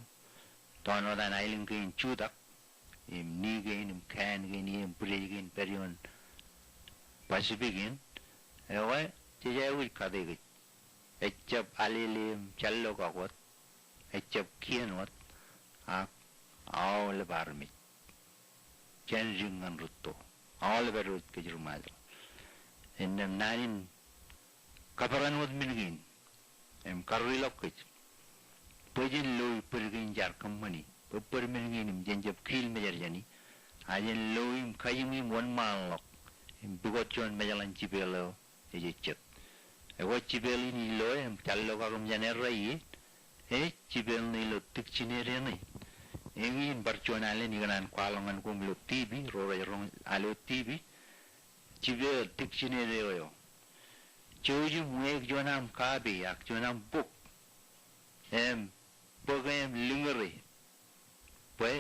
tōn wōt an aelōñ kein jutak, im ni kein, im kāān kein, im bwidej kein pād ioon Pacific in, ekwe, jej aikuj kate kōj. Ejjab alele im jallokak wōt, ejjab kien wōt, ak aolep armej jān dik ñan rūtto, aolep ad wōj kōj ri Ṃajeḷ. Innām naan in kaperan wōt men kein im karreilọk kōj bwe jen loi bōd kein jaar kōṃṃani, bwe bōd men kein im jen jab kiil mejād jāni, ak jen loi im kajiṃ im wōnṃaanḷọk im pukot juon mejaḷan jipeeḷ eo ej ejjet. Ekwe jipeeḷ in ilo, im jallokak im jān errā ie, ej jipeeḷ ṇe ilo dictionary ṇe. Eñin bar juon alen ikōṇaan kwaḷọk ñan koṃ ilo TV, ro rej roñ alo TV, jipeeḷ dictionary eo. Jouj im weik juon aṃ copy ak juon aṃ bok, im bōk e im liñure bwe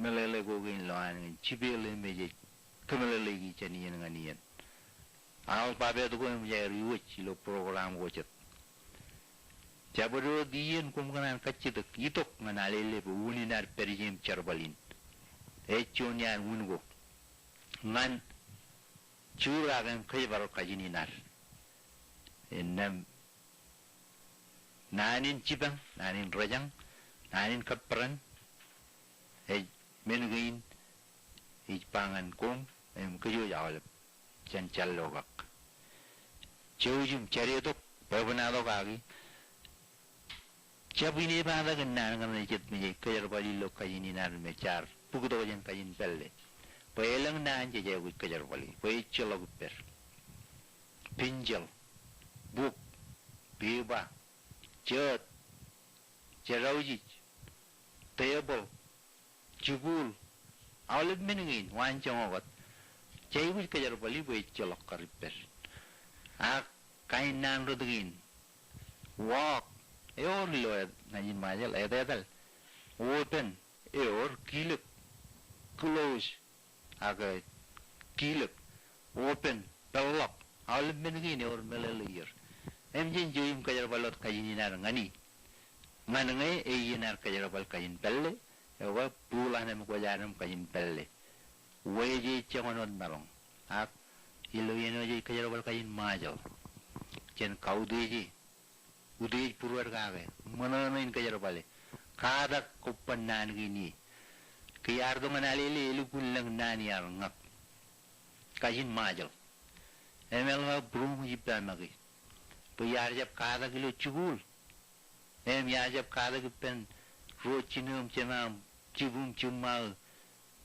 meḷeḷe ko kein ilowaan kōn jipeeḷ im ej kōmeḷeḷeiki jān iien ñan iien. Alpabet ko im ej aer iwōj ilo program ko jet. Jabdewōt iien koṃ kōṇaan kajjitōk, itok ñan alele bwe unin ad pād ije im jerbal in. Ej juon iaan wūn ko ñan jurak im kōjparok kajin in ad. Innām naan in jipañ, naan in rejañ, naan in kaperan, ej men kein ij ba ñan koṃ im kōj wōj aolep jān jallokak. Jouj im jade tok, bwebwenato kaki. Jab inepata kōn naan kaṇe jet me jej kōjerbali ilo kajin in ad me jaar bōktok jān kajin pālle. Bwe elōñ naan jej aikuj kōjerbali bwe ejjeḷọk ippād. Pinjeḷ, buk, pepa, jot, jeraujij, tebōḷ, jikuuḷ, aolep men kein, waanjoñak wōt. Jej aikuj kōjerbali bwe ejjeḷọk kar ippād. Ak kain naan rot kein, walk, ewōr ilo ñan in Ṃajeḷ, etetal. Open, ewōr, kilōk, close, ak kilōk, open, peḷḷọk, aolep men kein ewōr meḷeḷe ier. Im jen jouj im kōjerbal wōt kajin in ad ñani. Ñan ñe eien ad kōjerbal kajin pālle, ekwe buḷ an im kwōj ad im kajin pālle. Wāween ej jekwan wōt maroñ. Ak ilo iien eo jej kōjerbal kajin Ṃajeḷ, jen kautiej e. Utiej būruod kake, ṃōṇōṇō in kōjerbale. Katak kobban naan kein ie. Ke iar itok ñan alele, elukkuun lōñ naan iar ñak. Kajin Ṃajeḷ. Im eḷap būruōṃ ej ippa make bwe iar jab katak ilo jikuuḷ. Im iar jab katak ippān ro jino im jema im jibu im jiṃṃa aō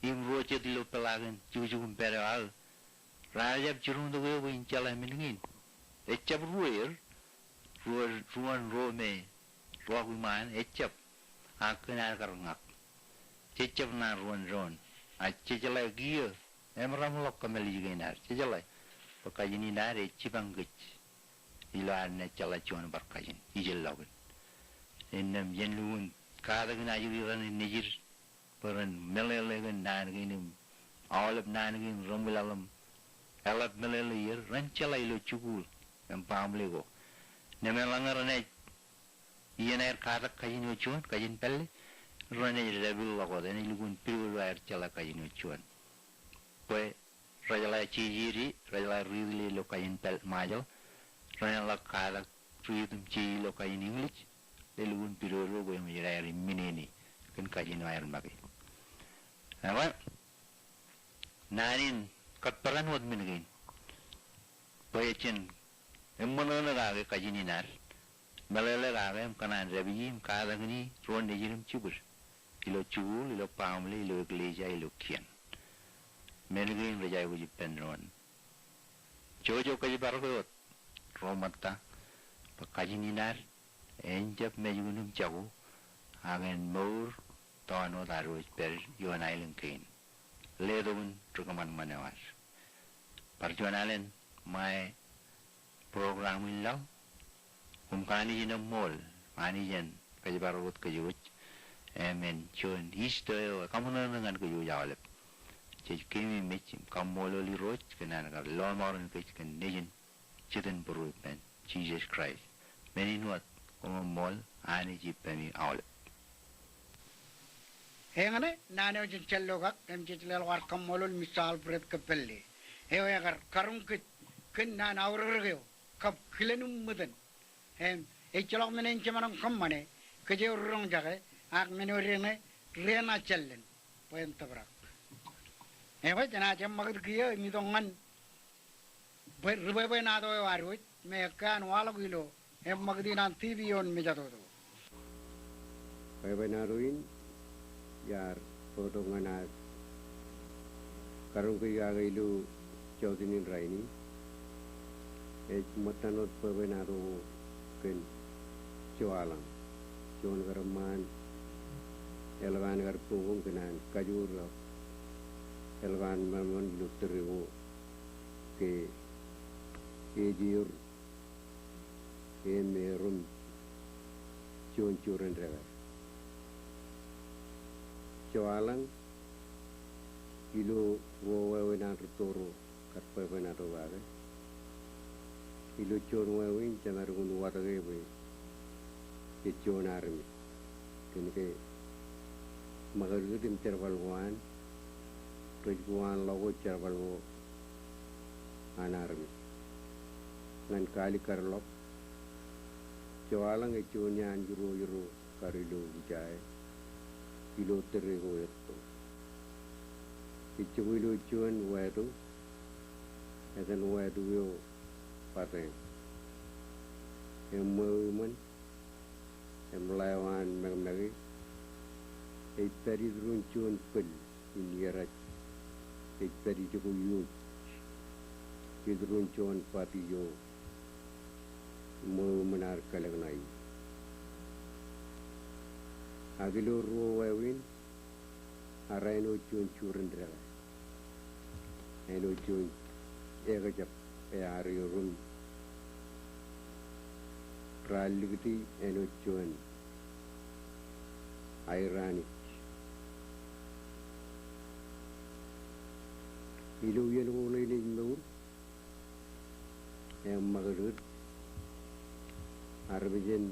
im ro jet ilo peḷaakin jukjuk im pād eo aō. Raar jab jiroñtok eō bwe in jeḷā men kein. Ejjab ruōer, ruō, ruōn ro me ro ak iṃaan, ejjab, ak kōn ad kar ñak. Jejjab ṇa ruōn doon. A jejeḷā kiiō, im ram ḷọk kōmālij kein ad. Jejeḷā bwe kajin in ad ej jipañ kōj ilo ad naaj jeḷā juon bar kajin ijellọkin. Innām jen lukkuun katak in ajri raṇ in nejid bwe ren meḷeḷe kōn naan kein im aolep naan kein reṃwilaḷ im eḷap meḷeḷe ier, ren jeḷā ilo jikuuḷ im baaṃle ko. Innām eḷaññe renaaj iien aer katak kajin eo juon, kajin pālle, renaaj dāpilḷọk wōt, enaaj lukkuun pidodo aer jeḷā kajin eo juon. Bwe rejeḷā jeje di, rejeḷā riitile ilo kajin pād Ṃajeḷ, renañinḷọk katak riit im jeje ilo kajin English, lelukkuun pidodo bwe eṃōj aer imminene kōn kajin eo aer make. Ekwe, naan in kōtpād āinwōt men kein. Bwe jen eṃṃōṇōṇō kake kajin in ad, meḷeḷe kake im kōṇaan dāpiji im katak ñan ruo nejid im jibwid. Ilo jikuuḷ, ilo baaṃle, ilo eklejia, ilo kien. Men kein rej aikuj ippān doon. Jouj im kōjparok eok ro ṃōtta bwe kajin in ad en jab mejukun im jako, ak en mour tọọn wōt ad wōj pād ioon aelōñ kein. Letok in ri kōṃanṃan eo ad. Bar juon alen ṃae program in laḷ, im kōn Anij in eṃṃool, Anij en kōjparok wōt kōj wōj, im en juon Easter eo ekaṃōṇōṇō ñan kōj wōj aolep. Jej keememej im kaṃṃoolol Irooj kōn an kar lọmọọren kōj kōn Nejin, Jitōnbōro ippān, Jisōs Kraist. Men in wōt, koṃṃool, Anij ippemi aolep. Eñṇe, naan eo jen jab lo kak, im jej leḷọk ad kaṃṃoolol Mister Alfred Kōppālle, eo ekar karoñ kōj kōn naan aorōkrōk eo kab kilen im ṃōtōn. Im ejjeḷọk men eṇ jemaroñ kōṃṃane, kōj eo ri roñjake, ak men eo deñe ri eṇ ajjalen bwe en tōprak. Ekwe jenaaj eṃṃakūt kiiō im itok ñan bwe, ri bwebwenato eo ad wōj me ekkā an waḷọk ilo eṃṃakūt in an TV ioon mejatoto. Bwebwenato in iar bōktok ñan ad karoñ kōj kake ilo jọteen in rainin. Ej ṃōttan wōt bwebwenato ko kōn Joaḷañ, juon kar eṃṃaan eḷap an kar bookoñ kōn an kajoor eo eḷap an ṃōṇōṇō ilo tōre ko ke ej ewōr im erom juon jurōn dekā. Joaḷañ ilo ruo wāween an rūtto ro kar bwebwenato kake. Ilo juon wāween jemaroñ in watōke bwe ej juon armej. Kōnke ṃakūtkūt im jerbal ko an rej ko an ḷọk wōt jerbal ko an armej. Ñan kaalikkar ḷọk, Joaḷañ ej juon iaan irooj ro kar ilo ujae ilo tōre ko etto. Ej jokwe ilo juon wāto, etan wāto eo Bateeñ. Eṃṃan ṃweo iṃōn im ḷeo an ṃakṃake, ej pād iturin juon bōl in ieraaj ej pād ijoko iwōj iturin juon bati eo ṃweo iṃōn ear kalōk ṇa ie. Ak ilo ruo wāween, ear āinwōt juon jurōn dekā. Āinwōt juon ekjab ear erom. Raar likūti āinwōt juon aer Anij. Ilo iien ko ṇe in ej mour, im ṃakūtkūt, armej in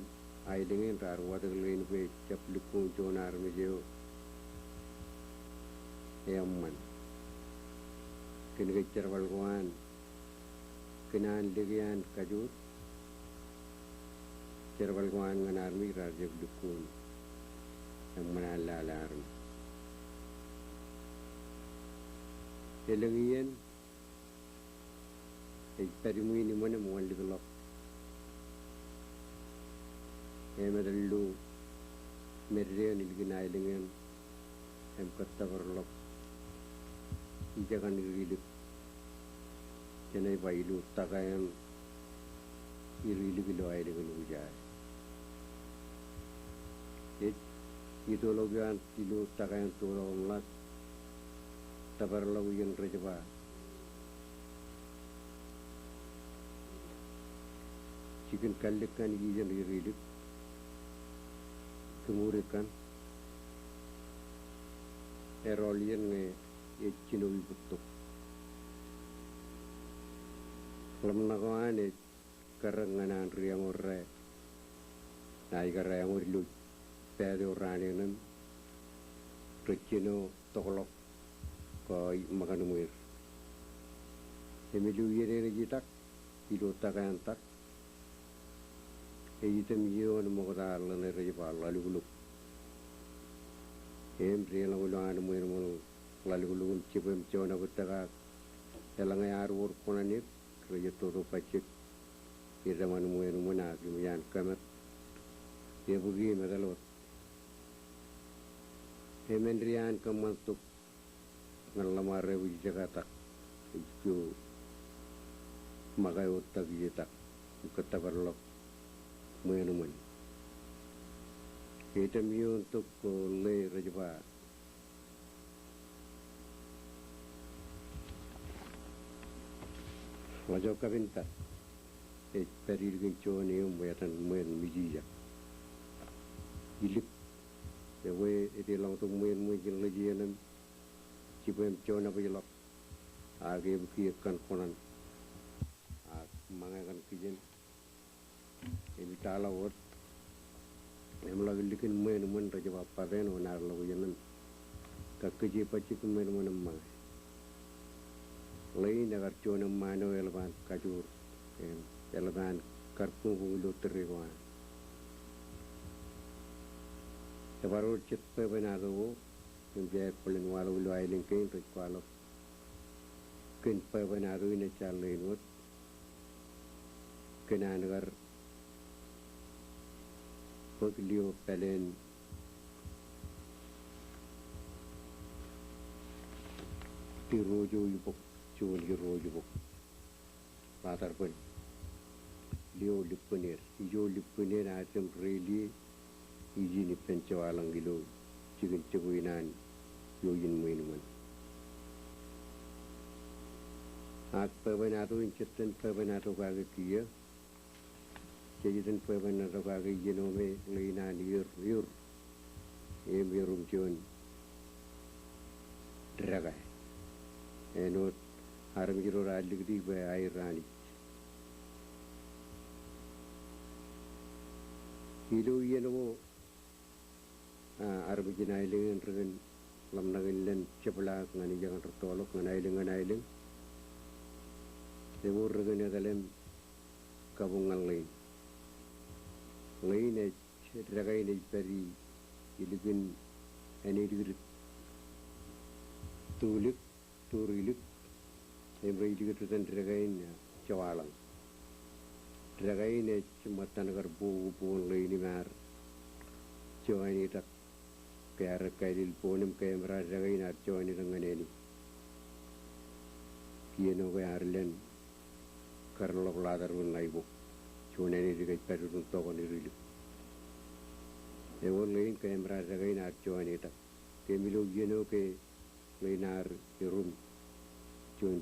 aelōñ in raar watōk ḷein bwe ejjab lukkuun juon armej eo eṃṃan. Kōnke jerbal ko an kōn an lōke an kajoor, jerbal ko an ñan armej raar jab lukkuun eṃṃan an lale armej. Elōñ iien ej pād iṃwiin iṃōn im wanlikḷọk emetal ilo medded eo ilikin aelōñ eṇ im kōttōpar ḷọk ijekan irilik jenaaj ba ilo tōka eṇ irilik ilo aelōñ in ujae. Ej itokḷọk ioon ilo tōka eṇ toḷọk im ḷak tōpar ḷọk iien rej ba jikin kallik kaṇ ijeṇ irilik, kōṃuri kaṇ, erọọl iien ñe ej jino ibūttok. Ḷōmṇak ko an ej karōk ñan an ri eñoorā naaj kar eñoor ilo pāāt eo raan eṇ im rej jino tokḷọk ko ṃōkaṇ ṃweer. Im ilo iien eṇ ej itak, ilo tak eṇ tak, ej item iioon ṃokta ḷeṇe rej ba Ḷalukḷuk. Im deḷọñ ilo an ṃweo ṃōṇōṇō Ḷalukḷuk im jibwe im joñan bōtōk ak eḷaññe ear wōr kuṇaan er, rej ettoto bajjek ilo eṃṃan ṃweo ṃōṇōṇō ak eṃōj an kōmat ebukwi im etal wōt. Im āindein an kōṃṃan tok ñan ḷōṃaro rej jektak, ej ijo ṃōkaj wōt tak ije tak im kōttōpar ḷọk ṃweo ṃōṇōṇō. Item iioon tok ko ḷe rej ba Ḷajokabinta, ej pād ilikin juon eoon ṃweetan ṃweo ṃōṇōṇō ijak. Ilik, ekwe ej deḷọñ tok ṃweo ṃōṇōṇō ijin ḷe ej iien im jibwe im joñan bōjḷọk ak ebukwi ekkar kuṇaan ak ṃōñā kōn kijen. Im itaḷọk wōt im ḷak ilikin ṃweo ṃōṇōṇō rej ba Baben eo enaaj ḷọk iien im kakkije bajjek ṃweo ṃōṇōṇō im ṃōñā. Ḷein ekar juon eṃṃaan eo eḷap an kajoor im eḷap an kar buñbuñ ilo tōre ko an. Ebar wōr jet bwebwenato ko im jab bōlen waḷọk ilo aelōñ kein rej kwaḷọk kōn bwebwenato in ejja ḷein wōt. Kōn an kar bōk lio pāleen irooj eo ibok, juon irooj ibok. Ḷatar bōlen lio libbin er. Ijo libbin er ear jab reilie ijin ippān jewaḷañ ilo jikin jibwe in an ioon ṃweo ṃōṇōṇō. Ak bwebwenato in jej itōn bwebwenato kake kiiō. Jej itōn bwebwenato kake iien eo me ḷein an er, er im erom juon dekā. Āinwōt armej ro raar likūti bwe aer Anij. Ilo iien ko, a, armej in aelōñ in rekōn ḷōmṇak in len jepḷaak ñan ijekan rūttoḷọk ñan aelōñ ñan aelōñ. Ewōr rekōn etal im kabuñ ñan ḷein. Ḷein ej, dekā in ej pād ilikin āne dikdik. Tulik, turilik, im rej likūt itōn dekā in jewaḷañ. Dekā in ej ṃōttan kar buoku boon ḷein im ear joñan itak. Ke ear kailel boon im kaemra dekā in ear joñan itak ñan āne. Iien eo ke ear len kar ḷọk Ḷatar in ṇa ibok. Juon āne dik ej pād iroon tokon ililik. Ewōr ḷein kaemra dekā in ear joñan itak. Im ilo iien eo ke ḷein ear erom juon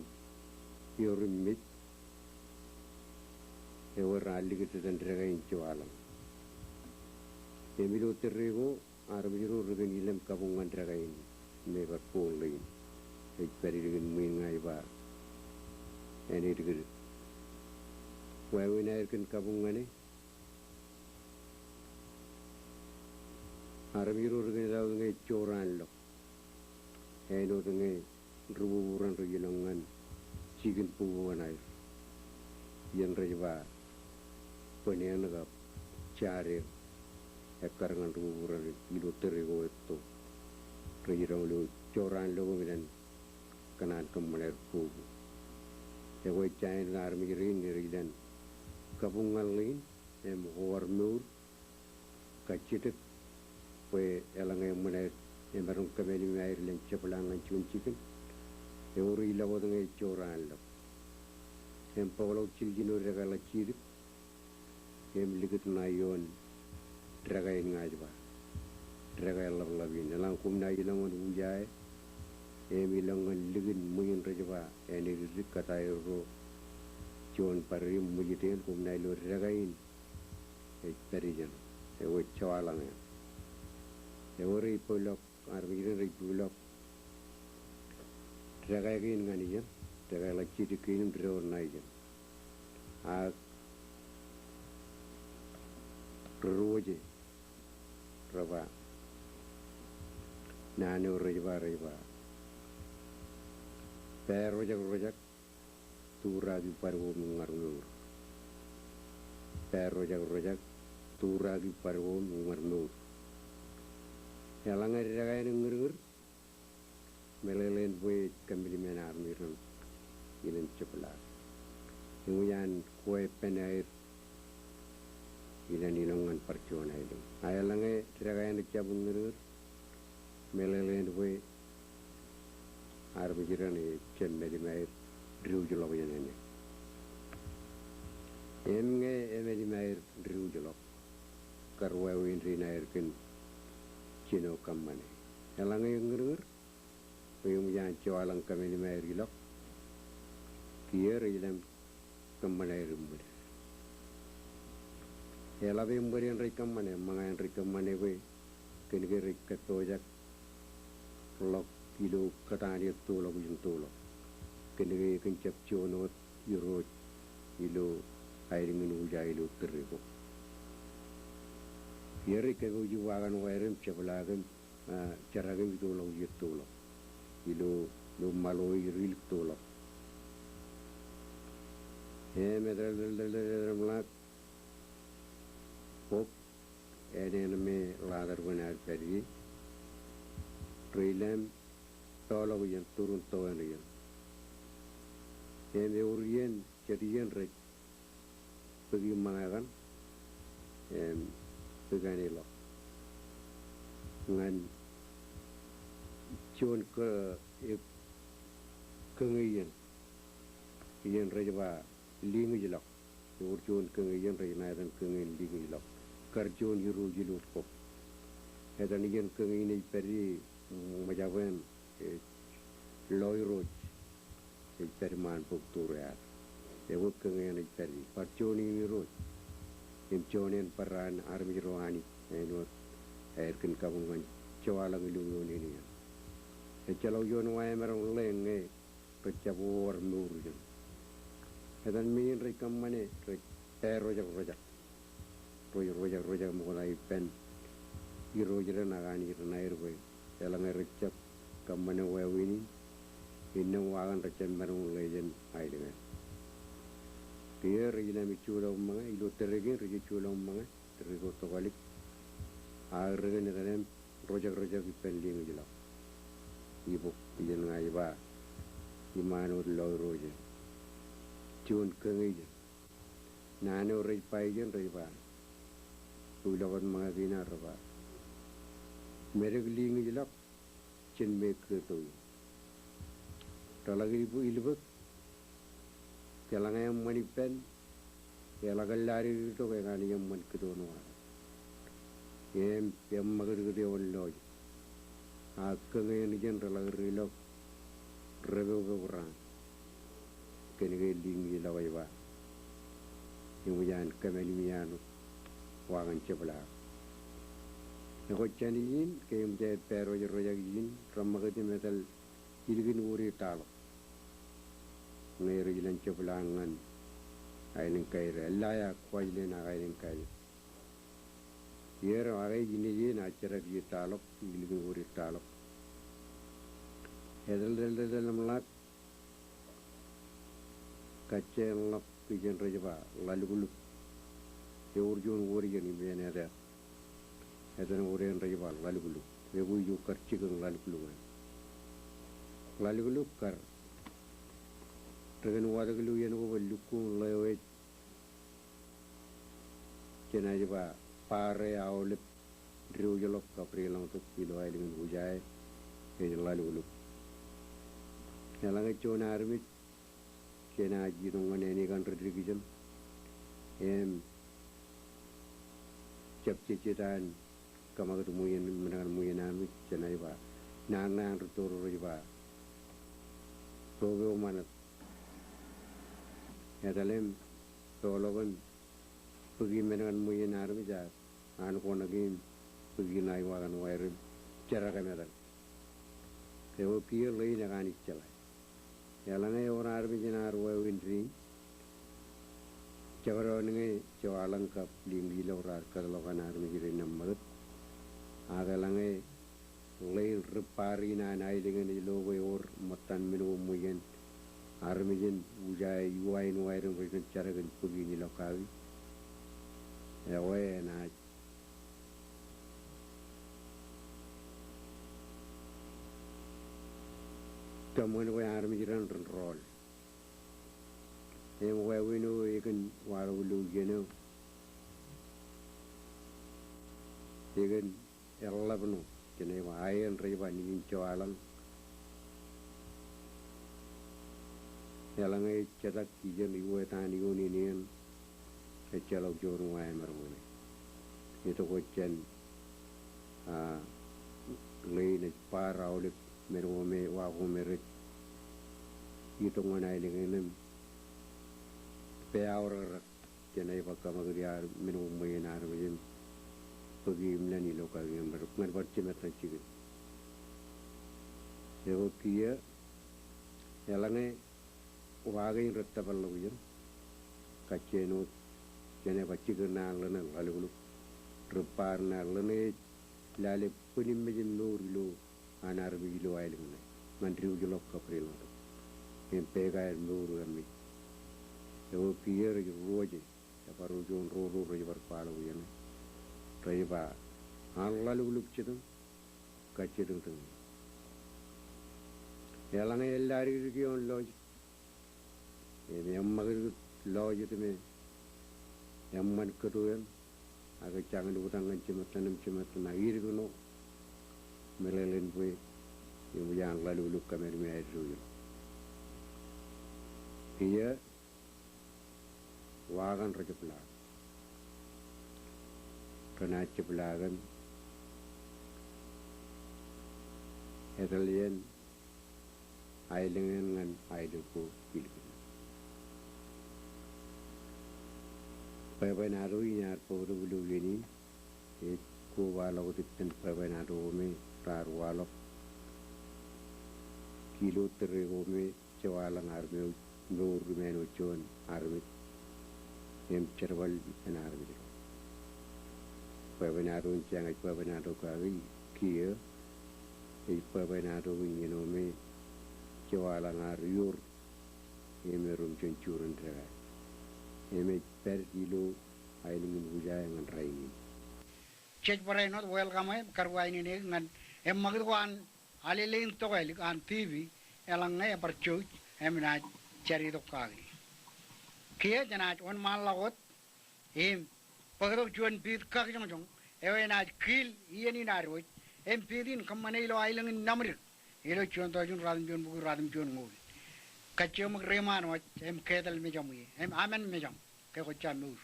erom mej, ewōr ear likūt itōn dekā in jewaḷañ. Im ilo tōre ko armej ro rekōn ilem kabuñ ñan dekā in me kar boon ḷein. Ej pād ilikin ṃwiin ña ij ba āne dikdik. Wāween aer kōn kabuñ ñan e, armej ro rekōn etaut ñe jorrāān ḷọk. Āinwōt ñe ri-buburan rej ilọk ñan jikin bubukan aer. Iien rej ba bōn eṇ kab jar eṇ ekkar ñan ri-buburan ilo tōre ko etto. Rej ilọk ilo jorrāān ḷọk im ilān kōṇaan kōṃṃan aer bubu. Ekwe ejja āinwōt armej rein rej ilān kabuñ ñan ḷein im wōr mour kajjitōk bwe eḷaññe eṃṃan aer emaroñ kōmālim im aer ilān jepḷaak ñan jikin jikin, ewōr ilọk wōt ñe jorrāān ḷọk. Im bōkḷọk jiljino dekā ḷajidik im likūt ṇa ioon dekā in ña ij ba, dekā ḷapḷap in. Eḷaññe koṃ naaj ilọk ñan ujae im ilọk ñan likin ṃwiin rej ba āne dikdik kōtaan ro juon bar im ṃwijit eṇ, koṃ naaj lo dekā in ej pād ijeṇ. Ewōr jewaḷañ eṇ. Ewōr ej bōkḷọk, armej rein rej bōkḷọk dekā kein ñan ijeṇ, dekā ḷajidik kein im dedeḷọñ ṇa ijeṇ. Ak ri-wōje re ba, Naan eo rej ba, rej ba, pād rojak rojak, tūraak ippād ko im ñar mour. Pād rojak rojak, tūraak ippād ko im ñar mour. Eḷaññe dekā eṇ ñūrñūr, meḷeḷein bwe ej kōmmeḷeḷein armej raṇ ilin jepḷaak. Eṃōj an kwe ippān aer ilin ilọk ñan bar juon aelōñ. A eḷaññe dekā eṇ ejjab ñūrñūr, meḷeḷein bwe armej raṇ ejjab meḷeḷein aer diwōjḷọk jān āne. Im ñe emeḷeḷein aer diwōjḷọk, kar wāween dein aer kōn jino kōṃṃane. Eḷaññe ñūrñūr, bwe eṃōj an jewaḷọk kōmeḷeḷein aer ilọk, kiiō rej ilem kōṃṃan aer iṃōd. Eḷap eṃōd eṇ rej kōṃṃane, ṃōñā eṇ rej kōṃṃane bwe kōnke rej kōttoojak ḷọk ilo kōtaan ettoḷọk ijin toḷọk. Kōnke ekōn jab juon wōt irooj ilo aelōñ in Ujai ilo tōre ko. Kiiō rej kōpooji wakan wāween im jepḷaak im, a, jerak im itoḷọk ijin toḷọk. Ilo, ilo ṃaḷo eo ej ri-ilōk toḷọk. Im etal, etal, etal, etal, etal ṃōṇōṇō bok āne ṇe me ḷatar bwe en aer pād ie. Rej ilem toḷọk iien, turun toḷọk iien. Im ewōr iien, jet iien rej bōki ṃōñā kaṇ, im bōk āne ḷọk. Ñan juon kō, e, kōñe iien. Iien rej ba Liñij Ḷọk. Ewōr juon kōñe iien rej ṇa etan kōñe in Liñij Ḷọk. Kar juon irooj ilo bok. Etan iien kōñe in ej pād ie, ṃōjab eṇ, ej lo irooj. Ej pād iṃaan bok tūreaer. Ekwe kōñe eṇ ej pād ie. Bar juon in irooj. Im juon eṇ barāinwōt armej ro Anij. Āinwōt aer kōn kabuñ ñan jewaḷọk ilo ioon āne eṇ. Ejjeḷọk juon wa emaroñ ḷe ñe rej jab wōr mour ijeṇ. Etan me iien rej kōṃṃane, rej pād rojak rojak. Rej rojak rojak ṃokta ippān irooj raṇ ak anij raṇ aer bwe eḷaññe rej jab kōṃṃane wāween in, innām wa kaṇ rej jab maroñ ḷe jān aelōñ eṇ. Kiiō rej ilem ej juḷọk ṃōñā, ilo tōre kein rej ej juḷọk ṃōñā, tōre ko tokālik. Ak rekōn etal im rojak rojak ippān Liñij Ḷọk. Ibok ijeṇ ña ij ba iṃaan wōt lo irooj eṇ. Juon kōñe ijeṇ. Naan eo rej ba ijeṇ rej ba, ilọk wōt ṃōñā kein ad rej ba, medek Liñij Ḷọk jān me kōto in. Reḷak ilbōk, ilbōk, ke eḷaññe eṃṃan ippān, eḷak ḷaddik tok, ekanooj eṃṃan kōto in wa. Im eṃṃakūtkūt ioon lọjik. Ak kōñe eṇ ijeṇ reḷak ri-ilọk, repokpok raan. Kōnke Liñij Ḷọk ej ba, eṃōj an kōmālimi eo an wa kaṇ jepḷaak. Ekwe jān ijin, ke eṃōj aer pād rojak rojak ijin, reṃakūt im etal ilikin wōde taḷọk. Ñe rej ilān jepḷaak ñan aelōñ Kaida, Elaya, Kuwajleen ak aelōñ Kaida. Iiō eo ak ej nejin a jerak ie taḷọk, ilikin wōde taḷọk. Etal, etal, etal, etal im ḷak, kajjien ḷọk ijeṇ rej ba ḷalukḷuk. Ewōr juon wōd ijeṇ im ej etal. Etan wōd eṇ rej ba ḷalukḷuk. Ekwe ijo kar jikōñ ḷalukḷuk eṇ. Ḷalukḷuk kar. Rekōn watōk ilo iien ko bwe lukkuun ḷeo ej jenaaj ba, bar eo aolep diwōjḷọk kab deḷọñtok ilo aelōñ in Ujai ej ḷalukḷuk. Eḷaññe juon armej jenaaj itok ñan āne kaṇ reddik ijeṇ im jab jejjet an kōṃakūt ṃwiin, men kaṇ ṃwiin armej, jenaaj ba, nañinmej an rūtto ro rej ba, ro eo ṃanit. Etal im toḷọk im bōki men kaṇ ṃwiin armej ak an ko ṇe kein bōki ṇae wa kaṇ wāween im jerak emetal. Ekwe kiiō ḷein ekaanij jeḷā. Eḷaññe ewōr armej in ad wāween dein, jekdọọn ñe jewaḷọk kab Liñij Ḷọk raar kōtḷọk an armej rein im ṃakūt. Ak eḷaññe ḷein rippaar in an aelōñ eṇ ej lo bwe ewōr ṃōttan men ko ṃweien armej in ujae uwain wāween rej kōn jar kōn bōk in ilo kaki. Ekwe enaaj kōṃṃan bwe armej raṇ ren rọọl. Im wāween eo ekōn waḷọk ilo iien eo, ekōn eḷap ṇo, jenaaj ba aer rej ba nejin jewaḷọk. Eḷaññe ej jetak ijeṇ iwōj an ioon in iien, ejjeḷọk joor in wa emaroñ eṇ. Itok wōt jān, a, ḷein ej bar aolep men ko me wa ko me rej itok ñan aelōñ eṇ im pād aorōk rak jenaaj ba kōṃakūt iar men ko ṃweien armej im bōk e im naan ilo kaki im rej ñan bar jimettan jikin. Ekwe kiiō, eḷaññe wa kein rej tōparḷọk ijeṇ, kajjien wōt jenaaj ba jikin ṇe an ḷōṇe ḷalukḷuk, rippaar ṇe an ḷōṇe ej lale bōn im mejān mour ilo an armej ilo aelōñ ṇe ñan diwōjḷọk kab deḷọñtok im pād aer mour kab mej. Ekwe kiiō rej ruwaje, ebar ro juon ro ro rej bar kwaḷọk ijeṇ. Rej ba, an ḷalukḷuk jitōñ, kajjitōñtōñ. Eḷaññe eḷḷā dikdik ioon lọjet im eṃṃakūtkūt lọjet me eṃṃan kōto eṇ, ak ej jañin utak ñan jimettan im jimettan ak idik ṇo, meḷeḷein bwe eṃōj an ḷalukḷuk kōmād me aer diwōjḷọk. Kiiō wa kaṇ rej jepḷaak. Renaaj jepḷaak kōn etal jān aelōñ eṇ ñan aelōñ ko ilkil. Bwebwenato in ear bōktok ilo iien in, ej koba ḷọk wōt ippān bwebwenato ko me raar waḷọk ilo tōre ko me jewaḷọk armej eo mour im āinwōt juon armej im jerbal ippān armej ro. Bwebwenato in jañin ej bwebwenato kaki, kiiō ej bwebwenato in iien eo me jewaḷọk ar ior im erom jān jurōn dekā im ej pād ilo aelōñ in Wūjae ñan rainin. Jej barāinwōt welcome e kar wāween in ñan eṃṃakūt ko an alele in tokālik an TV, eḷaññe ebar jouj im naaj jar itok kaki. Kiiō jenaaj wōnṃaanḷọk wōt im bōktok juon pit kakijoñjoñ eo enaaj kiil iien in ad wōj, im pit in kōṃṃane ilo aelōñ in Naṃdik ilo juon tọujin ruatimjuon bukwi ruatimjuon ñoul. Kajjioñ ṃōk reiṃaan wōj im ketal mejaṃ ie im amen mejaṃ ke kwōj ja mour.